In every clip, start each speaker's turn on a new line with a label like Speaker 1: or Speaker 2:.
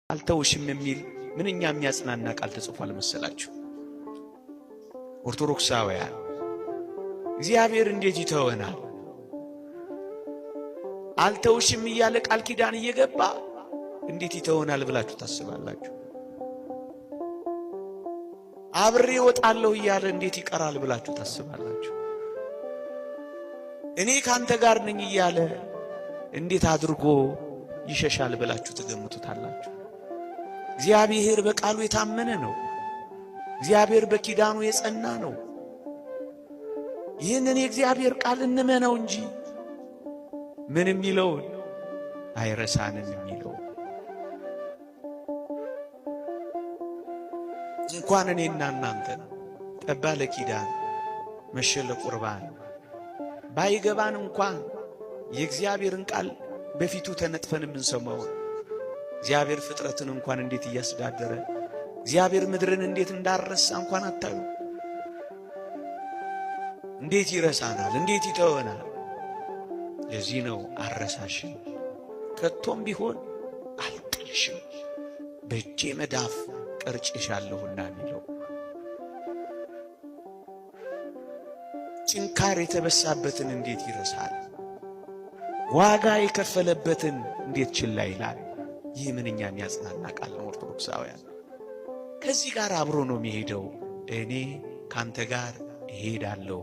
Speaker 1: አልተውሽም የሚል ምንኛ የሚያጽናና ቃል ተጽፏል መሰላችሁ? ኦርቶዶክሳውያን እግዚአብሔር እንዴት ይተወናል? አልተውሽም እያለ ቃል ኪዳን እየገባ እንዴት ይተወናል ብላችሁ ታስባላችሁ? አብሬ እወጣለሁ እያለ እንዴት ይቀራል ብላችሁ ታስባላችሁ? እኔ ካንተ ጋር ነኝ እያለ እንዴት አድርጎ ይሸሻል ብላችሁ ትገምቱታላችሁ? እግዚአብሔር በቃሉ የታመነ ነው። እግዚአብሔር በኪዳኑ የጸና ነው። ይህንን የእግዚአብሔር ቃል እንመነው እንጂ ምን የሚለውን አይረሳንም የሚለው እንኳን እኔና እናንተን ጠባ ለኪዳን መሸ ለቁርባን ባይገባን እንኳን የእግዚአብሔርን ቃል በፊቱ ተነጥፈን የምንሰማውን እግዚአብሔር ፍጥረትን እንኳን እንዴት እያስተዳደረ እግዚአብሔር ምድርን እንዴት እንዳረሳ እንኳን አታዩ። እንዴት ይረሳናል? እንዴት ይተወናል? ለዚህ ነው አረሳሽም፣ ከቶም ቢሆን አልጥልሽም፣ በእጄ መዳፍ ቀርጬሻለሁና የሚለው። ጭንካር የተበሳበትን እንዴት ይረሳል? ዋጋ የከፈለበትን እንዴት ችላ ይላል? ይህ ምንኛ የሚያጽናና ቃል ነው። ኦርቶዶክሳውያን ከዚህ ጋር አብሮ ነው የሚሄደው። እኔ ካንተ ጋር እሄዳለሁ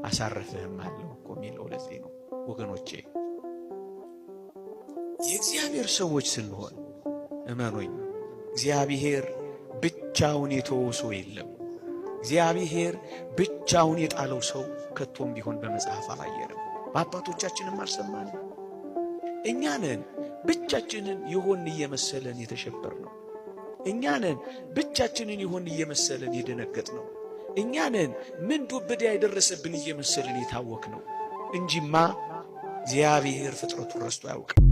Speaker 1: አሳርፍህም አለሁ እኮ የሚለው ለዚህ ነው ወገኖቼ። የእግዚአብሔር ሰዎች ስንሆን እመኑኝ፣ እግዚአብሔር ብቻውን የተወው ሰው የለም። እግዚአብሔር ብቻውን የጣለው ሰው ከቶም ቢሆን በመጽሐፍ አላየንም፣ በአባቶቻችንም አልሰማንም። እኛ ነን ብቻችንን የሆን እየመሰለን የተሸበር ነው። እኛ ነን ብቻችንን የሆን እየመሰለን የደነገጥ ነው። እኛ ነን ምን ዱብዳ የደረሰብን እየመሰለን የታወክ ነው እንጂማ እግዚአብሔር ፍጥረቱን ረስቶ አያውቅም።